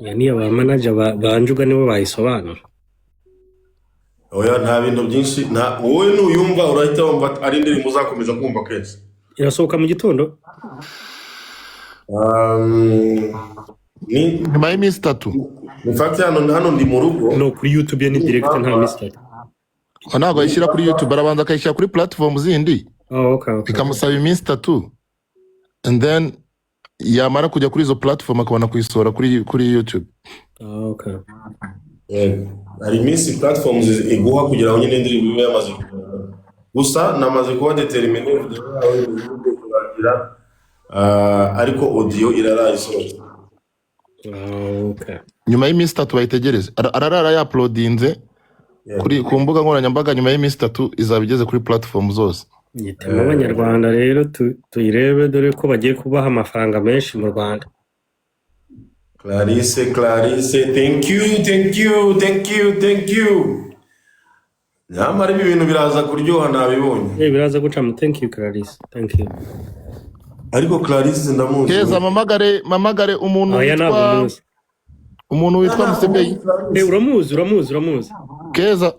Iya niyo ba manager ba Njuga nibo bayisobanura. Oya, nta bintu byinshi, nta wowe nuyumva urahita wumva ari indirimbo uzakomeza kumva kenshi. Irasohoka mu gitondo. Ni Nyuma y'iminsi 3. In fact hano ndi mu rugo. No kuri YouTube ye ni direct, nta minsi 3. Ntabwo ayishyira kuri YouTube, arabanza akayishyira kuri platform zindi. Oh, okay. Bikamusaba iminsi 3, and then yamara kujya kuri izo platform akabona kuyisohora kuri YouTube. Oh, okay. Yego. Hari iminsi platforms iguha kugira ngo nyine indirimbo ibe yamaze kugera. Gusa namaze kuba determiné, video yawe igiye kurangira. Ah, ariko audio iraraye isohotse. Oh, okay. Nyuma y'iminsi 3 bayitegereze. Ararara yauploadinze kuri ku mbuga nkoranyambaga, nyuma y'iminsi 3 izaba igeze kuri platform zose. Yitema abanyarwanda rero tuyirebe, dore ko bagiye kubaha amafaranga menshi mu Rwanda. Clarisse, Clarisse, thank you, thank you, thank you, thank you. Nyamara ibi bintu biraza kuryoha, nabibonye. Eh, biraza gucamo. Thank you Clarisse, thank you. Ariko Clarisse ndamuzi. Keza, mamagare umuntu Oya, ntabwo witwa muzi. Umuntu witwa Musebeyi. Eh, uramuzi, uramuzi, uramuzi. Keza.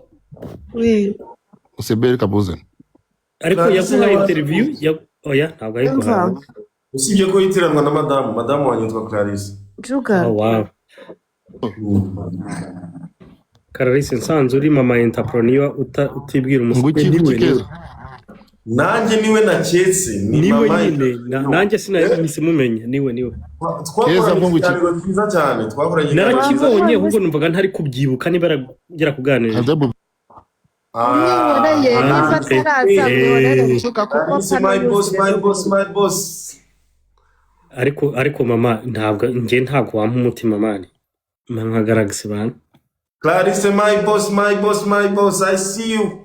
Oui. Musebeyi kabuze. Ariko Clarisse yaguhaye interview ya oya, ntabwo ayiguhaye. Umva. Usibye ko yitiranwa na madamu wanjye yitwa Clarisse. Njuga. Oh wow. Clarisse, nsanze uri mama entrepreneur utibwira Ngo umusore iki niwe iki niwe. Keza? Nanjye niwe naketse, ni Niwe mama. nyine nanjye sinahise mumenya, niwe niwe. Twakoranye Keza, ngo iki? ikiganiro cyiza cyane, twakoranye ikiganiro cyiza. Narakibonye, ahubwo numvaga ntari kubyibuka niba yaragera kuganira. Adabu. Mwihoreye. Ah, Niba okay. ataraza, mwihorere Njuga, kuko Clarisse, pano my boss, yuzuye. my boss, my boss. Ariko mama, ntabwo njye, ntabwo wampa umutima man, mpa nka Galaxy bana. Clarisse, my boss, my boss, my boss, I see you.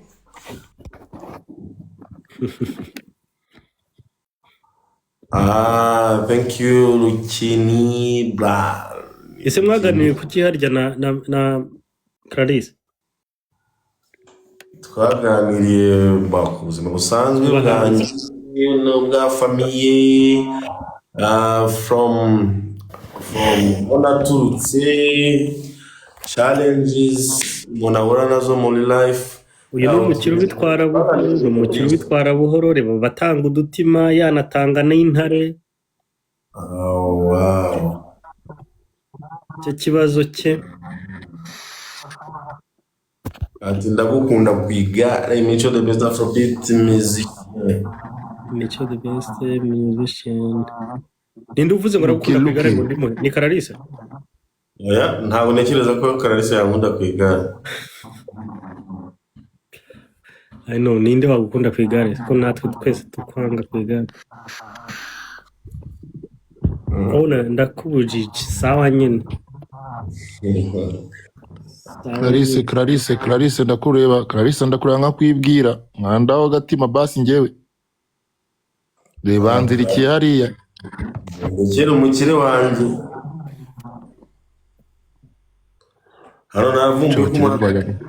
Ah, thank you, Rukini bra. Ese mwaganiriye kuki harya na Clarisse? Twaganiriye ku buzima busanzwe bwanjye n'ubwa famille, from aho naturutse, challenges umuntu ahura nazo muri life. Uyu ni umukire ubitwara buhoro, ni umukire ubitwara buhoro. Reba batanga udutima, yanatanga n'intare. Oh, wow. Icyo kibazo cye. Ati ndagukunda ku igare, Mico the best afrobeat music. Mico the best musician. Ninde uvuze ngo aragukunda ku igare ngo Lucky. ndimo ni Clarisse? Oya, ntabwo ntekereza ko Clarisse yankunda ku igare. I know, ninde wagukunda ku igare ko natwe twese tukwanga ku igare? Ona ndakubujije, sawa nyine, sawa. Clarisse. Nyine. Clarisse, Clarisse, ndakureba Clarisse, ndakureba nkakwibwira nkandaho agatima basi. Njyewe reba nzirikiye hariya. Ndekera umukire wanjye hano, navumbuye ko Cyo umuntu kirarwanya.